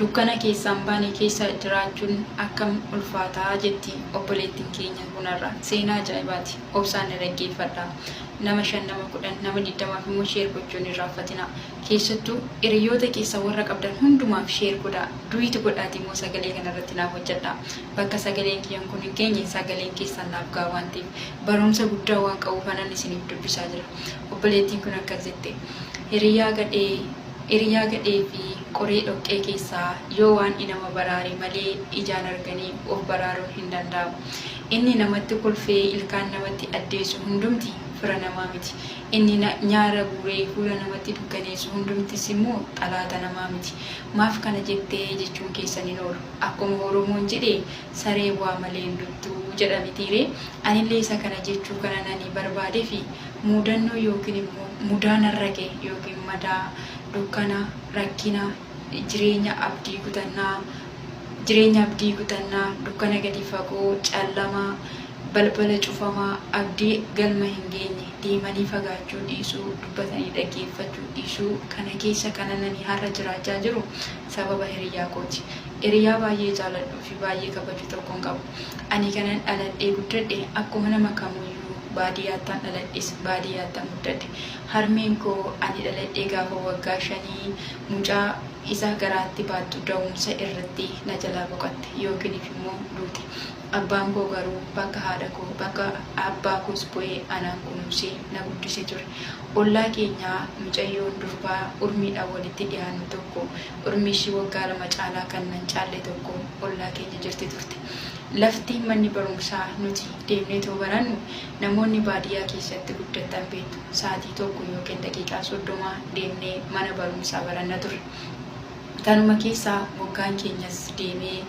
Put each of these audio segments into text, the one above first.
Dukkana keessaa hin baane keessa jiraachuun akkam ulfaataa jetti obboleettiin keenya kun har'a. Seenaa ajaa'ibaati. Obsaan na dhaggeeffadhaa. Nama 5, nama 10, nama 20f immoo share gochuu hin irraanfatinaa. Keessattuu hiriyoota keessan warra qabdan hundumaaf share godhaa. Duet godhaatii immoo sagalee kana irratti naaf hojjedhaa. Bakka sagaleen kiyyan kun hin geenye sagaleen keessan naaf ga'a waan ta'eef. Barumsa guddaa waan qabuufanan isiniif dubbisaa jira. Obboleettiin kun akkas jette. Hiriyaa gadhee Hiriyaa gadhee fi qoree dhoqqee keessaa yoo Waandhi nama baraare malee ijaan arganii of baraaruun hin danda'amu. Inni namatti kolfee ilkaan namatti addeessu hundumti fira namaa miti. Inni nyaara guuree fuula namatti dukkaneessu hundumtis immoo xalaata namaa miti. Maaf kana jette jechuun keessan hin oolu. Akkuma Oromoon jedhe sareen waa malee hin duttu jedha mitiiree? Anillee isa kana jechuu kanan ani barbaadefi muudannoo yookiin immoo mudaa narra ga'e yookiin madaa, dukkana, rakkina, jireenya abdii kutannaa, jireenya abdii kutannaa, dukkana gadi fagoo, callama, balbala cufamaa, abdii galma hin geenye, deemanii fagaachuu dhiisuu, dubbatanii dhaggeeffachuu dhiisuu kana keessa kanan ani har'a jiraachaa jiru sababa hiriyyaa kooti. Hiriyaa baay'ee jaaladhuu fi baay'ee kabaju tokkon qaba. Ani kanan dhaladhee guddadhe akkuma nama kamuuyyuu baadiyyaattan dhaladhes baadiyyaattan guddadhe. Harmeen koo ani dhaladhee gaafa waggaa shanii mucaa isa garaatti baattu da'umsa irratti na jalaa boqatte yookiinif immoo duute. Abbaan koo garuu bakka haadha koo bakka abbaa koos bu'ee anaan kunuunsee na guddise ture. Ollaa keenyaa mucayyoon durbaa urmiidhaan walitti dhiyaannu tokko urmii ishii waggaa 2 caalaa kan nan caalle tokko ollaa keenya jirti turte. Lafti manni barumsaa nuti deemneetoo barannu namoonni baadiyyaa keessatti guddattan beektu sa'atii 1 yookiin daqiiqaa 30 deemnee mana barumsaa baranna turre. Kanuma keessa waggaan keenyas deemee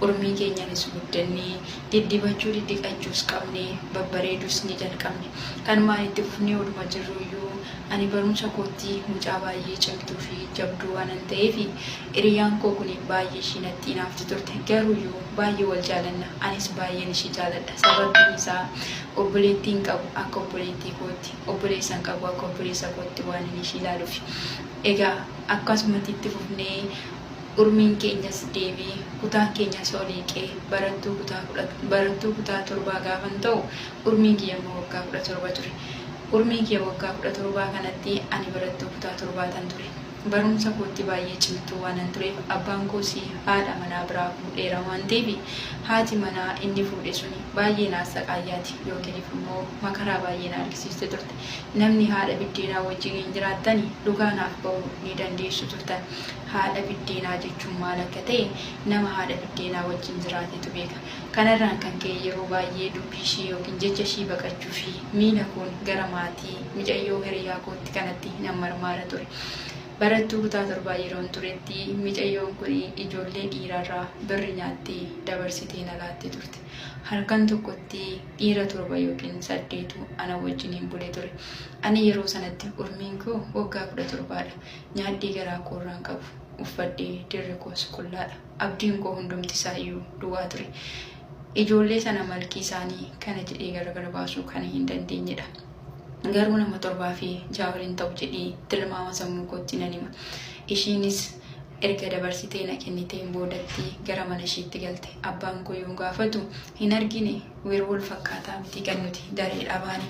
urmii keenyanis guddannee diddibachuu diddiqachuus qabnee babbareeduus ni jalqabne. Kanumaan itti fufnee oduma jirruuyyuu ani barumsa kootti mucaa baay'ee cimtuu fi jabduu waanan ta'eef hiriyaan koo kuni baay'ee ishii natti inaafti turte. Garuuyyuu baay'ee wal jaalanna. Anis baay'een ishii jaaladha. Sababbiin isaa obboleettiin qabu akka obboleettii kootti, obboleessan qabu akka obboleessa kootti waanin ishii ilaalufi. Egaa akkasumatti itti fufnee urmiin keenyas deemee kutaan keenyas ol hiiqee barattuu kutaa barattuu kutaa torbaa gaafan ta'u urmiin kiyya immoo waggaa 17 ture. Urmii kiyya waggaa 17 kanatti ani barattuu kutaa torbaatan ture. Barumsa kootti baay'ee cimtuu waanan tureef abbaan koos haadha manaa biraa fuudheera waan ta'eef haati manaa inni fuudhe suni baay'ee na assaqaayyaati yookiinif immoo makaraa baay'ee na argisiisti turte. Namni haadha biddeenaa wajjiniin jiraattani dhugaa naaf ba'uu ni dandeessu turtan. Haadha biddeenaa jechuun maal akka ta'e nama haadha biddeenaa wajjin jiraatetu beeka. Kanarraan kan ka'e yeroo baay'ee dubbii ishii yookiin jecha ishii baqachuu fi miila koon gara maatii micayyoo hiriyaa kootti kanatti nan marmaara ture. Barattuu kutaa torbaa yeroon turetti micayyoon kun ijoollee dhiiraarraa birri nyaattee dabarsitee na laatti turte. Halkan tokkotti dhiira torba yookiin saddeetu ana wajjiniin bule ture. Ani yeroo sanatti urmiin koo waggaa 17dha. Nyaadhee garaa koorraan qabu. Uffadhee dirri koos qullaadha. Abdiin koo hundumti isaa iyyuu duwwaa ture. Ijoollee sana malkii isaanii kana jedhee gargar baasuu kan hin dandeenyedha. Garuu nama torbaa fi ja'a waliin ta'u jedhee tilmaama sammuu kootti nan hima. Ishiinis erga dabarsitee na kenniteen boodatti gara mana ishiitti galte. Abbaan koo yoon gaafatu hin argine yeroo wal fakkaataa miti kan nuti dareedhaa baane.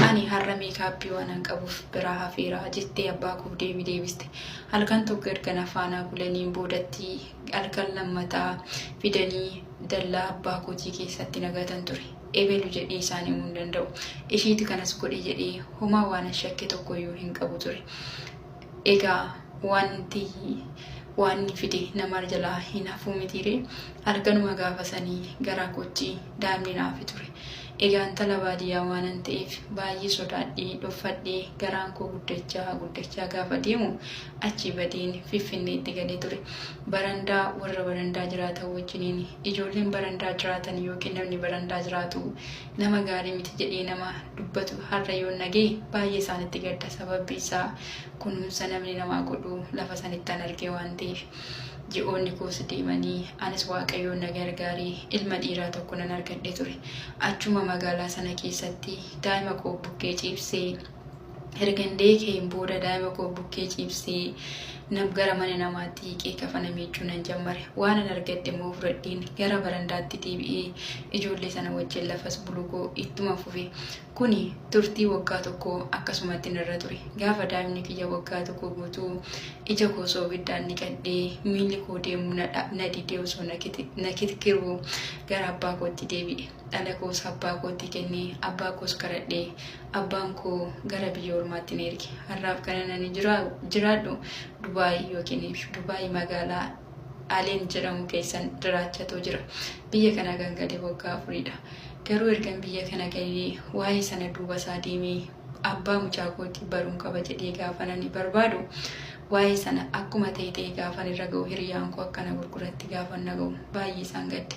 Ani har'a meekaappii waanan qabuuf biraa hafeera jettee abbaa koof deebii deebiste. Halkan tokko erga na faanaa bulaniin boodatti halkan lammataa fidanii dallaa abbaa kootii keessatti na gatan ture. Ebelu jedhee isaan himuu hin danda'u. Ishiitu kanas godhe jedhee homaa waanan shakke tokkoyyuu hin qabu ture. Egaa wanti waan fide nama jalaa hin hafuu mitiiree halkanuma gaafa sanii garaa kootti daa'imni naafe ture. Egaa intala baadiyyaa waanan ta'eef baay'ee sodaadhee dhoffadhee garaan koo guddachaa guddachaa gaafa deemu achii badeen Finfinneetti galee ture. Barandaa warra barandaa jiraatan wajjiniin ijoolleen barandaa jiraatan yookiin namni barandaa jiraatu nama gaarii miti jedhee nama dubbatu har'a yoon dhagaye baay'ee isaanitti gadda sababbi isaa kunuunsa namni namaa godhu lafa sanittan arge waan ta'eef. Ji'oonni koos deemanii anis Waaqayyoon na gargaaree ilma dhiiraa tokko nan argadhe ture. Achuma magaalaa sana keessatti daa'ima koo bukkee ciibsee ergan deekeen booda daa'ima koo bukkee ciibsee Nam gara mana namaatti hiiqee kafana miiccuu nan jammare. Waanan argadhe immoo fudhadheen gara barandaatti deebi'ee ijoollee sana wajjin lafas buluu koo ittuma fufe. Kuni turtii waggaa tokkoo akkasumatti narra ture. Gaafa daa'imni kiyya waggaa tokko guutuu ija koo osoo ibiddaan dhiqadhee miilli koo deemuu na didee osoo na kitkiruu gara abbaa kootti deebi'e. Dhala koos abbaa kootti kennee abbaa koos kadhadhee abbaan koo gara biyya ormaatti na erge. Har'aaf kanan ani jiraadhu Dubaay yookiin Dubaay magaalaa Aleen jedhamu keessan jiraachatoo jira. Biyya kana kan gale waggaa afuridha. Garuu ergan biyya kana galee waa'ee sana duuba isaa deemee abbaa mucaa kootii baruun qaba jedhee gaafan ani barbaadu waa'ee sana akkuma ta'e ta'e gaafan irra ga'u hiriyaan koo akkana gurguratti gaafan na ga'u baay'ee isaan gadde.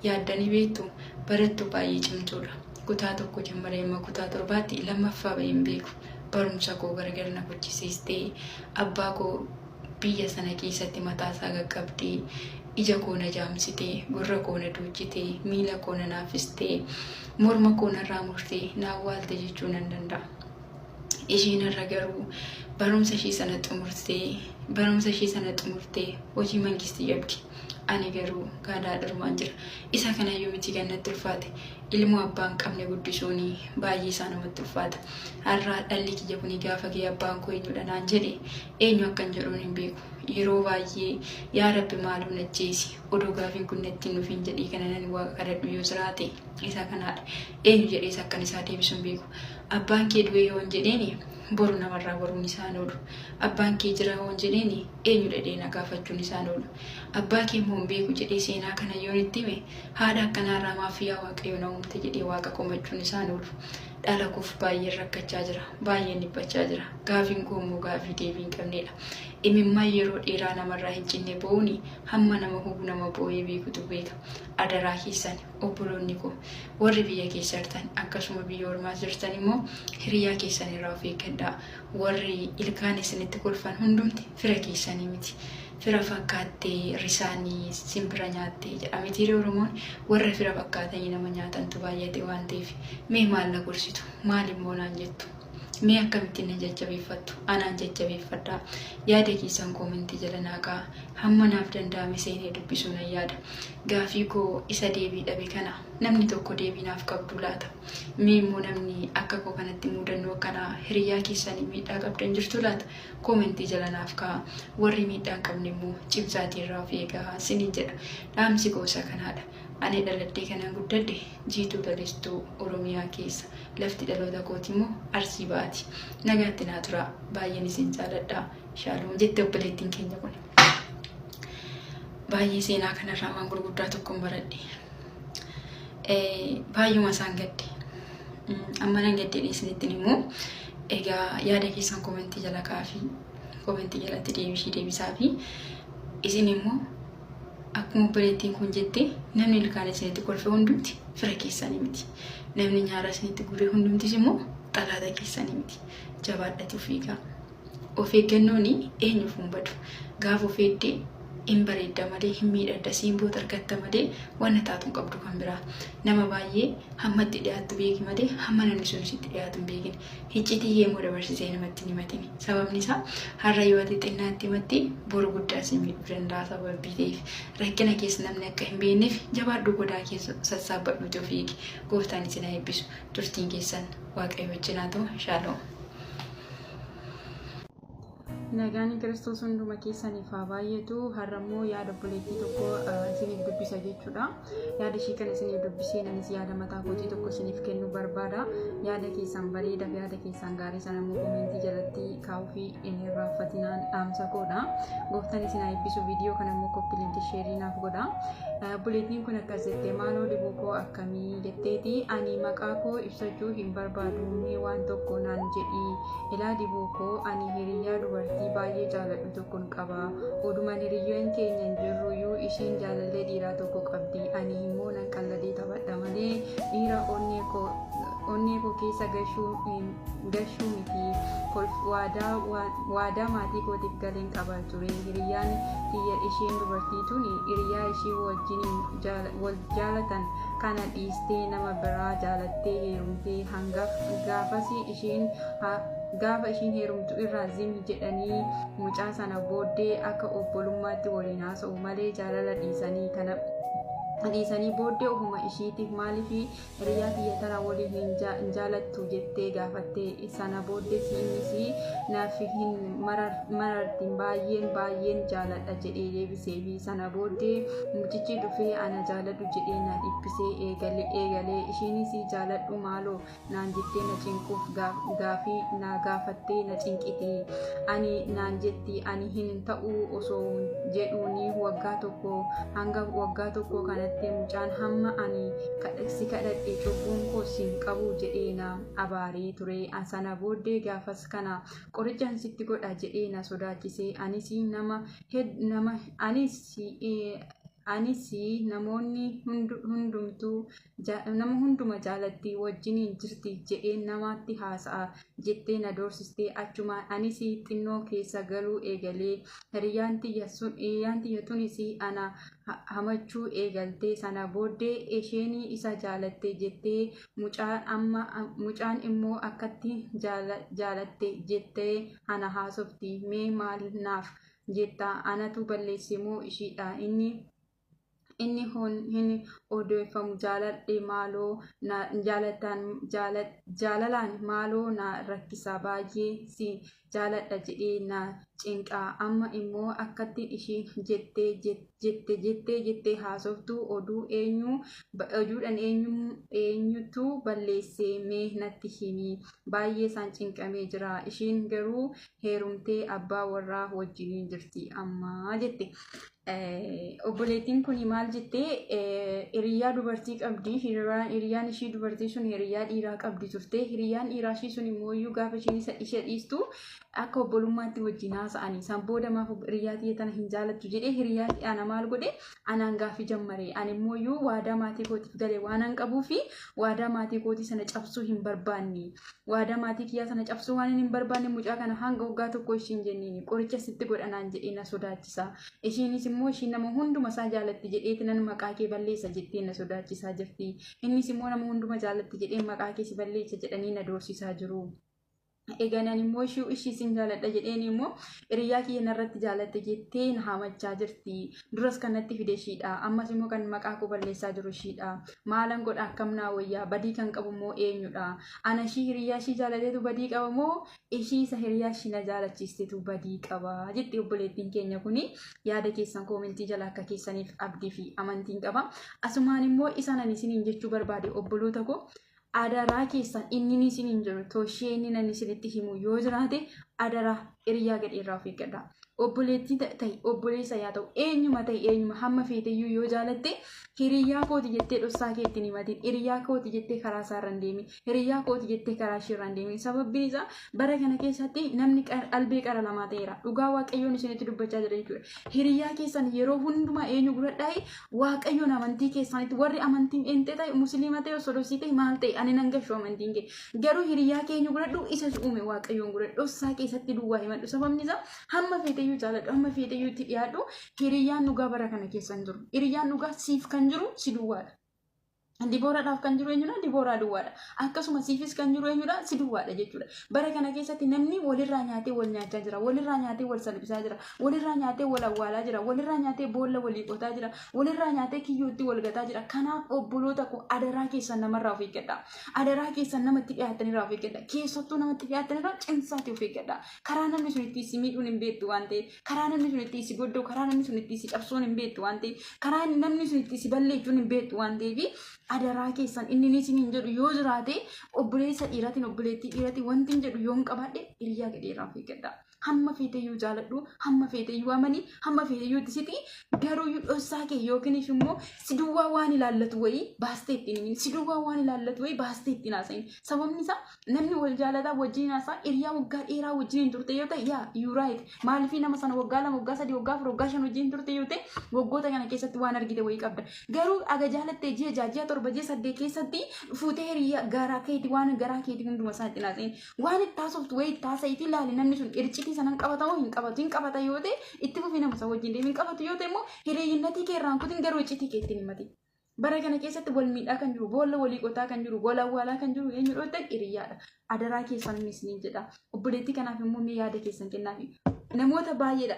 Yaaddanii beektu barattuu baay'ee cimtuudha. Kutaa tokko jammaree amma kutaa torbaatti lammaffaa ba'ee hin beeku. Barumsa koo gargar na kuchisiistee abbaa koo biyya sana keessatti mataa isaa qaqqabdee ija koo na jaamsitee gurra koo na duuchitee miila koo na naaffistee morma koo narraa murtee na awwaalte jechuu nan danda'a. Isheen irra garuu barumsa ishii sana xumurtee barumsa ishii sana xumurtee hojii mangistii qabdi. Ani garuu gaadaa dhumaan jira. Isa kanayyuu miti kan natti ulfaate. Ilmoo abbaa hin qabne guddisuun baay'ee isaa namatti ulfaata. Har'a dhalli kiyya kuni gaafa ga'e abbaan koo eenyudha naan jedhe eenyu akkan jedhuun hin beeku. Yeroo baay'ee yaa Rabbi maaloo na ajjeesi odoo gaafiin kun natti hin dhufin jedhee kana nan waaqa kadhadhu yoo jiraate isa kanaadha. Eenyu jedhees akkan isaa deebisu hin beeku. Abbaan kee du'e yoon jedheeni boru namarraa baruun isaa hin oolu. Abbaan kee jira yoon jedheeni eenyu dhedhee na gaafachuun isaa hin oolu. Abbaa kee immoo hin beeku jedhee seenaa kana yoon itti hime haadha akkanaarraa maaf yaa Waaqayyo na uumte jedhee waaqa komachuun isaa hin oolu. Dhala koof baay'een rakkachaa jira. Baay'een dhiphachaa jira. Gaafiin koo immoo gaafii deebii hin qabnedha. Imimmaan yeroo dheeraa namarraa hin cinne boo'uuni hamma nama hubu nama boo'ee beekutu beeka. Adaraa keessan obboloonni koo warri biyya keessa jirtan akkasuma biyya ormaas jirtan immoo hiriyaa keessan irraa of eeggadhaa. Warri ilkaan isinitti kolfan hundumti fira keessanii miti. Fira fakkaattee risaanii simbira nyaattee jedha mitiiree Oromoon warra fira fakkaatanii nama nyaatantu baay'ate waan ta'eef mee maal na gorsitu maal immoo naan jettu mee akkamittiin na jajjabeeffattu anaan jajjabeeffadhaa yaada keessan koomentii jala naa kaa'aa hamma naaf danda'ame seenee dubbisuu nan yaada gaafii koo isa deebii dhabe kana namni tokko deebii naaf qabduu laata mee immoo namni akka koo kanatti muudannoo akkanaa hiriyaa keessanii miidhaa qabdan jirtu laata Koomentii jala naaf kaa'aa. Warri miidhaa hin qabne immoo cimsaatii irraa of eegaa isiniin jedha. Dhaamsi koo isa kanaadha. Ani dhaladhee kanan guddadhe Jiituu Lalistuu Oromiyaa keessa. Lafti dhaloota kootii immoo Arsii Ba'aati. Nagaatti naa turaa. Baay'een isin jaaladha. Shaaloom jette obboleettiin keenya kun. Baay'ee seenaa kanarraa waan gurguddaa tokkon baradhe. Baay'uma isaan gadde. Amma nan gaddee isinitti immoo egaa yaada keessan komentii jala kaafii komentii jalatti deebishii deebisaa fi isin immoo akkuma obboleettiin kun jette namni ilkaan isinitti kolfe hundumti fira keessanii miti. Namni nyaara isinitti guree hundumtis immoo xalaata keessanii miti. Jabaadhati of eegaa. Of eeggannoon eenyuuf hin badu. Gaafa of eegde hin bareedda malee hin miidhagda simboo argatta malee wanna taatu hin qabdu kan biraa. Nama baay'ee hamma itti dhiyaattu beeki malee hamma namni sun sitti dhiyaatu hin beekin. Hiccitii kee immoo dabarsitee namatti hin himatin. Sababni isaa har'a yoo ati xinnaatti himatte boru guddaa si miidhuu danda'a sababii ta'eef. Rakkina keessa namni akka hin beekneef jabaadhu godaa keessa sassaabbadhuuti of eegi. Gooftaan isin haa eebbisu. Turtiin keessan Waaqayyo wajjin haa ta'u. Shaaloom. Nagaan Kiristoos hunduma keessaniif haa baay'atu. Har'a immoo yaada obboleettii tokko isiniif dubbisa jechuudha. Yaada ishii kan isiniif dubbisee anis yaada mataa kootii tokko isiniif kennuu barbaada. Yaada keessan bareedaa fi yaada keessan gaarii sana immoo komentii jalatti kaa'uu fi hin irraanfatinaan dhaamsa koodha. Gooftaan isin haa eebbisu. Viidiyoo kana immoo koppii linkii sheerii naaf godha. Obboleettiin kun akkas jette maaloo dhibuu koo akkamii jetteeti ani maqaa koo ibsachuu hin barbaadu mee waan tokko naan jedhii Ilaa Diboo koo ani hiriyyaa dubartii baay'ee jaaladhu tokkon qaba. Oduman hiriyyaan keenya hin jirruyyuu ishiin jaalallee dhiiraa tokko qabdi. Ani immoo nan qalladee taphadha malee dhiira onnee koo onnee koo keessa gashuu gashuu miti. Kolf waadaa waadaa maatii kootiif galeen qaba ture. Hiriyyaan tiyya isheen dubartii tuni hiriyaa ishii wajjiniin wal jaalatan. Kana dhiistee nama biraa jaalattee heerumtee hanga gaafas isheen gaafa ishiin heerumtu irraa zimi jedhanii mucaa sana booddee akka obbolummaatti waliin haasa'u malee jaalala dhiisanii kana dhiisanii booddee ofuma ishiitiif maaliif hiriyaa kiyya tana waliin hin jaalattu jettee gaafatte. Sana booddee innis naaf hin marartin, baay'een baay'een jaaladha jedhee deebiseefi. Sana booddee mucichi dhufee ana jaaladhu jedhee na dhiphisee eegalee. Ishiinis jaaladhu maaloo naan jettee na cinquuf gaafii na gaafattee na cinqite. Ani naan jetti ani hin ta'uu osoo jedhuuni waggaa 1 hanga waggaa 1 kanatti mucaan hamma ani si kadhadhe cubbuun koo sin qabu jedhee na abaaree ture. Sana booddee gaafas kana qorichaan sitti godha jedhee na sodaachise. Anis nama nama anis anis namoonni hundumtuu nama hunduma jaalatti wajjiniin jirti jedhee namatti haasa'a jettee na doorsiste. Achuma anis xinnoo keessa galuu eegalee hiriyyaan tiyya tunis ana hamachuu eegaltee. Sana booddee isheen isa jaalatte jettee mucaan immoo akkatti jaalatte jettee ana haasofti. Mee maal naaf jetta? Anatu balleesse moo ishiidha? Inni hin odeeffamu jaaladhe maaloo jaalalaan maaloo na rakkisa, baay'ee si jaaladha jedhee na cinqa. Amma immoo akkatti ishiin jettee jette jettee jettee haasoftu oduu eenyu oduudhaan eenyutu balleesse? Mee natti himi, baay'ee isaan cinqamee jira. Ishiin garuu heerumtee abbaa warraa wajjiniin jirti amma jette. Obboleettiin kun maal jettee? Hiriyaa dubartii qabdi. Hiriyaan ishii dubartii sun hiriyaa dhiiraa qabdi turte. Hiriyaan dhiiraa ishii sun immoo iyyuu gaafa isheen ishee dhiistu akka obbolummaatti wajjin haasa'anii. Isaan booda maaf hiriyaa tiyya tana hin jaalattu jedhee hiriyaa ana maal godhe, anaan gaaffii jammare. Ani immoo iyyuu waadaa maatii kootiif galee waan an qabuu fi waadaa maatii kootii sana cabsuu hin barbaanne. Waadaa maatii kiyyaa sana cabsuu waan hin barbaanne mucaa kana hanga waggaa 1 ishiin jenniini qoricha sitti godhanaan jedhee na sodaachisa. Ishiinis immoo ishiin nama hunduma isaa jaalatti jedheeti nan maqaa kee balleessa jettee na sodaachisaa jirti. Innis immoo nama hunduma jaalatti jedhee maqaa kee si balleessa jedhanii na doorsisaa jiru. Egaa ani immoo ishii sin jaaladha jedheen immoo hiriyaa kiyya narratti jaalatte jettee na hamachaa jirti. Duras kan natti fide ishiidha. Ammas immoo kan maqaa koo balleessaa jiru ishiidha. Maalan godha? Akkam naa wayyaa? Badii kan qabu immoo eenyudha? Ana ishii hiriyaa ishii jaalateetu badii qaba moo ishii isa hiriyaa ishii na jaalachiistetu badii qaba jetti obboleettiin keenya kuni? Yaada keessan koomentii jala akka keessaniif abdii fi amantiin qaba. Asumaan immoo isaan ani isiniin jechuu barbaade, obboloota koo, adaraa keessan inni isiniin jiru toshee inni nan isinitti himu yoo jiraate, adaraa hiriyaa gadhee irraa of eeggadha. Obboleettii ta'e, obboleessa yaa ta'u, eenyuma ta'e, eenyuma hamma feeteyyuu yoo jaalatte, hiriyaa kooti jettee dhossaa keetti hin himatin. Hiriyaa kooti jettee karaa isaarra hin deemin. Hiriyaa kooti jettee karaa isheerra hin deemin. Sababbiin isaa bara kana keessatti namni qalbii qara lamaa ta'eera. Dhugaa Waaqayyoon isinitti dubbachaa jira jechuudha. Hiriyaa keessan yeroo hundumaa eenyu godhadhaa? Waaqayyoon amantii keessanitti warri amantiin eenxee ta'e, Musliima ta'e, Ortodoksii ta'e, maal ta'e, ani nan gashu amantiin kee. Garuu hiriyaa keenya godhadhu, isa uume Waaqayyoon godhadhu. Dhossaa keessatti duwwaa himadhu. Sababni isaa hamma feeteyyuu jaaladhu, hamma feeteyyuu itti dhiyaadhu, hiriyyaan dhugaa bara kana keessa hin jiru. Hiriyyaan dhugaa siif kan jiru si duwwaadha. Dibooraadhaaf kan jiru eenyudha? Dibooraa duwwaadha. Akkasuma siifis kan jiru eenyudha? Si duwwaadha jechuudha. Bara kana keessatti namni walirraa nyaatee wal nyaachaa jira. Walirraa nyaatee wal salphisaa jira. Walirraa nyaatee wal awwaalaa jira. Walirraa nyaatee boolla walii qotaa jira. Walirraa nyaatee kiyyootti wal gataa jira. Kanaaf obboloota koo, adaraa keessan namarraa of eeggadha. Adaraa keessan namatti dhiyaatanirraa of eeggadha. Keessattuu namatti dhiyaatanirraa cimsaatii of eeggadha. Karaa namni sun itti si miidhuun hin beektu waan ta'eef, karaa namni sun itti si goddoo, karaa namni sun itti si cabsuun hin beektu waan ta'eef, karaa namni sun itti si balleessuun hin beektu waan ta'eef, adaraa keessan inni ni isiniin jedhu yoo jiraate, obboleessa dhiiraatiin, obboleettii dhiiraatiin wanti hin jedhu yoo hin qabaadhe, hiriyaa gadheerraa of eeggadha. Hamma feeteyyuu jaaladhu, hamma feeteyyuu amanii, hamma feeteyyuu itti siqi, garuu dhossaa kee yookiin immoo si duwwaa waan ilaallatu wayii baastee ittiin himin, si duwwaa waan ilaallatu wayii baastee ittiin haasa'in. Sababni isaa namni wal jaalataa wajjin haasa'a, hiriyaa waggaa dheeraa wajjin hin turte yoo ta'e, yaa you right. Maaliif nama sana waggaa 2, waggaa 3, waggaa 4, waggaa 5 wajjin turte yoo ta'e, waggoota kana keessatti waan argite wayii qabda. Garuu aga jaalattee ji'a 6, ji'a 7, ji'a 8 keessatti fuutee hiriyaa garaa keeti waan garaa keeti hunduma isaa ittiin haasa'in. Waan itti haasoftu wayii itti haasa'iitii ilaali, namni sun ircitii sanan qabatamoo hin qabatu. Hin qabata yoo ta'e, itti fufii nama isa wajjin deemi. Hin qabatu yoo ta'e immoo hiriyyinnatii kee irraan kutin, garuu iccitii kee ittiin himati. Bara kana keessatti wal miidhaa kan jiru, boolla walii qotaa kan jiru, wal awwaalaa kan jiru eenyu dhoottan hiriyyaadha. Adaraa keessan isiniin jedha. Obboleettii kanaaf immoo mee yaada keessan kennaafi. Namoota baay'eedha.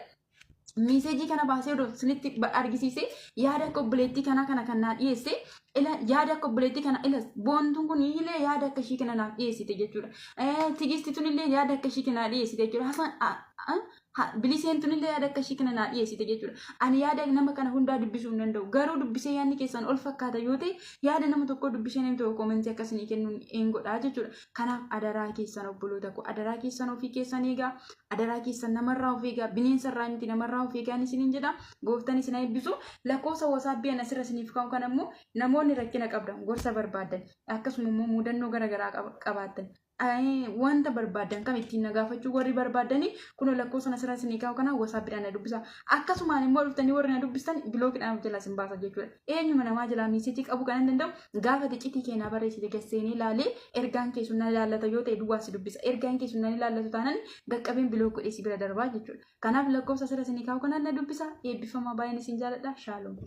Miiseejii kana baasee odoo isinitti argisiise yaada akka obboleettii kanaa kana kan naa dhiyeesse ila yaada akka obboleettii kana ila boontuun kun illee yaada akka ishii kana naaf dhiyeessite jechuudha. Tigisti tun illee yaada akka ishii kana dhiyeessite jechuudha. Hasan biliseen tun illee yaada akka ishii kana naa dhiyeessite jechuudha. Ani yaada nama kana hundaa dubbisuu hin danda'u. Garuu dubbisee yaadni keessan ol fakkaata yoo ta'e yaada nama tokkoo dubbisee namni tokko koomentii akkasii kennuun hin godhaa jechuudha. Kanaaf adaraa keessan obboloota koo adaraa keessan ofii keessan eegaa adaraa keessan namarraa of eegaa bineensarraa miti namarraa of eegaa isiniin jedha. Gooftaan isin haa eebbisu. Lakkoofsa WhatsAppii ana asirra isiniif kaa'u kan ammoo namoonni rakkina qabdan gorsa barbaadan akkasuma immoo mudannoo garaagaraa qabaatan wanta barbaadan kam ittiin na gaafachuu warri barbaadanii kun lakkoofsa asirra isinii kaa'u kana WhatsAppiidhaan na dubbisa. Akkasumaan immoo dhuftanii warri na dubbistan bilookiidhaan of jalaa isin baasa jechuudha. Eenyuma namaa jalaa miiseejii qabu kan hin danda'u gaafa iccitii keenyaa barreessite gasseenii ilaalee ergaan keessun na ilaallata yoo ta'e duwwaa si dubbisa. Ergaan keessun na ilaallatu taanaan qaqqabeen bilook godhee si bira darbaa jechuudha. Kanaaf lakkoofsa asirra isinii kaa'u kanaan na dubbisa. Eebbifamaa baay'een isin jaaladha. Shaaloom.